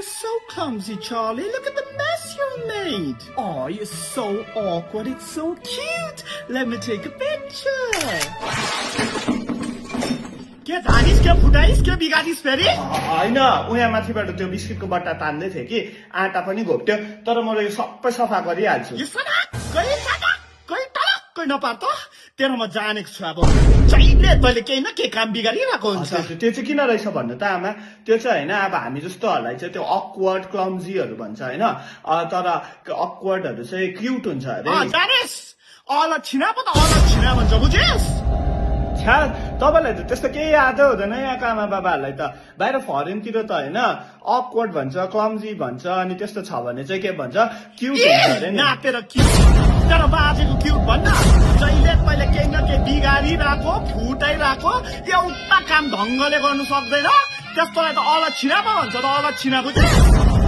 so clumsy, Charlie. Look at the mess you made. Oh, you're so awkward. It's so cute. Let me take a picture. के झानिस् के फुटाइस् के बिगारिस् फेरि होइन उहाँ माथिबाट त्यो बिस्किटको बट्टा तान्दै थिएँ कि आँटा पनि घोप्ट्यो तर म यो सबै सफा गरिहाल्छु यो सडक्कै नपार त तेरोमा जानेको छु अब जहिले तैँले केही न केही काम बिगारिरहेको हुन्छ त्यो चाहिँ किन रहेछ भन्नु त आमा त्यो चाहिँ होइन अब हामी जस्तोहरूलाई चाहिँ त्यो अक्वर्ड क्लम्जीहरू भन्छ होइन तर अक्वर्डहरू चाहिँ क्युट हुन्छ अरे जानेस् अलक्षिणा पो त अलक्षिणा भन्छ बुझेस् छ्या तपाईँलाई त त्यस्तो केही यादै हुँदैन यहाँको आमा बाबाहरूलाई त बाहिर फरेनतिर त होइन अक्वर्ड भन्छ क्लम्जी भन्छ अनि त्यस्तो छ भने चाहिँ के भन्छ क्युट हुन्छ अरे नि नापेर क्युट तर बाजेको क्युट भन्न जहिले तैँले केही न केही बिगारिरहेको फुटाइरहेको एउटा काम ढङ्गले गर्नु सक्दैन त्यस्तोलाई त अलक्षिणा पो भन्छ त अलक्षिणा बुझ्यो